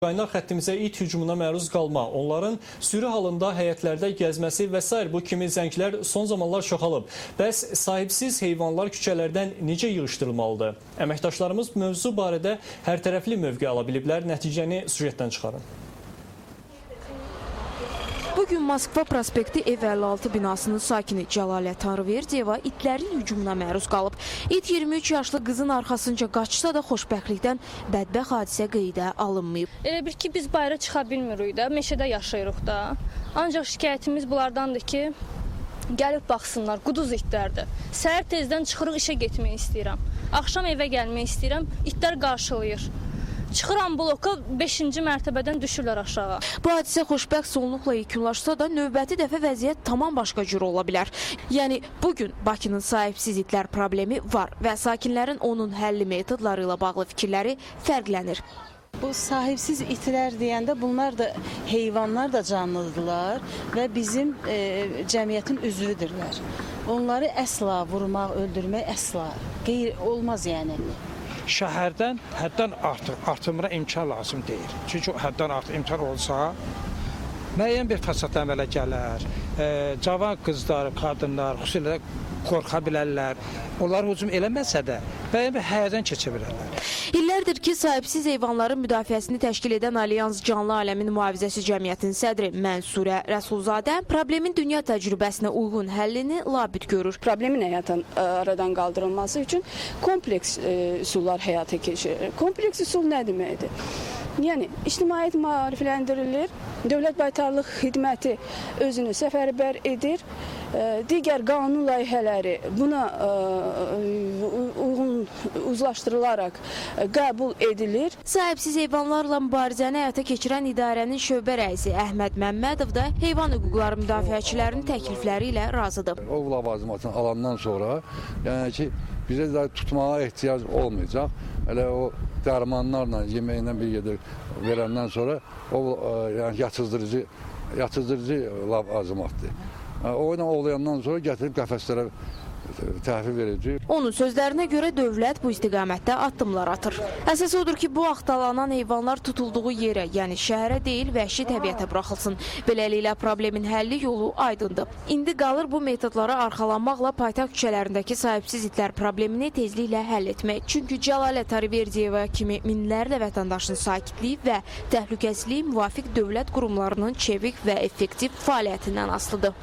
Qaynar xəttimizə it hücumuna məruz qalma, onların sürü halında həyətlərdə gəzməsi və sair bu kimi zənglər son zamanlar çoxalıb. Bəs sahibsiz heyvanlar küçələrdən necə yığışdırılmalıdır? Əməkdaşlarımız mövzu barədə hərtərəfli mövqe ala biliblər. Nəticəni süjetdən çıxarın. Bugün Moskva prospekti ev 56 binasının sakini Cəlalə Tanrıverdiyeva itlərin hücumuna məruz qalıb. İt 23 yaşlı qızın arxasınca qaçsa da xoşbəxtlikdən bədbəxt hadisə qeydə alınmayıb. Elə bil ki, biz bayıra çıxa bilmirik də, meşədə yaşayırıq da. Ancaq şikayətimiz bunlardandır ki, gəlib baxsınlar, quduz itlərdir. Səhər tezdən çıxırıq işə getmək istəyirəm. Axşam evə gəlmək istəyirəm, itlər qarşılayır. Çıxıram bloka 5-ci mərtəbədən düşürlər aşağı. Bu hadisə xoşbəxt sonluqla yekunlaşsa da növbəti dəfə vəziyyət tamam başqa cür ola bilər. Yəni bu gün Bakının sahibsiz itlər problemi var və sakinlərin onun həlli metodları ilə bağlı fikirləri fərqlənir. Bu sahibsiz itlər deyəndə bunlar da heyvanlar da canlıdırlar və bizim cəmiyyətin üzvüdürlər. Onları əsla vurmaq, öldürmək əsla qeyri olmaz yəni. Şəhərdən həddən artıq artımına imkan lazım deyil. Çünki həddən artıq imkan olsa müəyyən bir fəsad əmələ gələr. Cavan qızlar, qadınlar xüsusilə qorxa bilərlər. Onlar hücum eləməsə də müəyyən bir həyəcan keçə bilərlər. İllərdir ki, sahibsiz heyvanların müdafiəsini təşkil edən Alyans Canlı Aləmin Mühafizəsi Cəmiyyətinin sədri Mənsurə Rəsulzadə problemin dünya təcrübəsinə uyğun həllini labüd görür. Problemin həyatdan aradan qaldırılması üçün kompleks üsullar həyata keçirilir. Kompleks üsul nə deməkdir? Yəni ictimaiyyət maarifləndirilir, dövlət baytarlıq xidməti özünü səfərbər edir, digər qanun layihələri buna uyğun uzlaşdırılaraq qəbul edilir. Sahibsiz heyvanlarla mübarizəni həyata keçirən idarənin şöbə rəisi Əhməd Məmmədov da heyvan hüquqları müdafiəçilərinin təklifləri ilə razıdır. O lavazımatını alandan sonra, yəni ki, bizə də tutmağa ehtiyac olmayacaq. Elə o dərmanlarla, yeməklə bir yerdə verəndən sonra o yəni yatızdırıcı lavazımatdır. O ilə ovlayandan sonra gətirib qəfəslərə təhvil verəcək. Onun sözlərinə görə dövlət bu istiqamətdə addımlar atır. Əsas odur ki, bu axtalanan heyvanlar tutulduğu yerə, yəni şəhərə deyil, vəhşi təbiətə buraxılsın. Beləliklə problemin həlli yolu aydındır. İndi qalır bu metodlara arxalanmaqla paytaxt küçələrindəki sahibsiz itlər problemini tezliklə həll etmək. Çünki Cəlalə Tariverdiyeva kimi minlərlə vətəndaşın sakitliyi və təhlükəsizliyi müvafiq dövlət qurumlarının çevik və effektiv fəaliyyətindən asılıdır.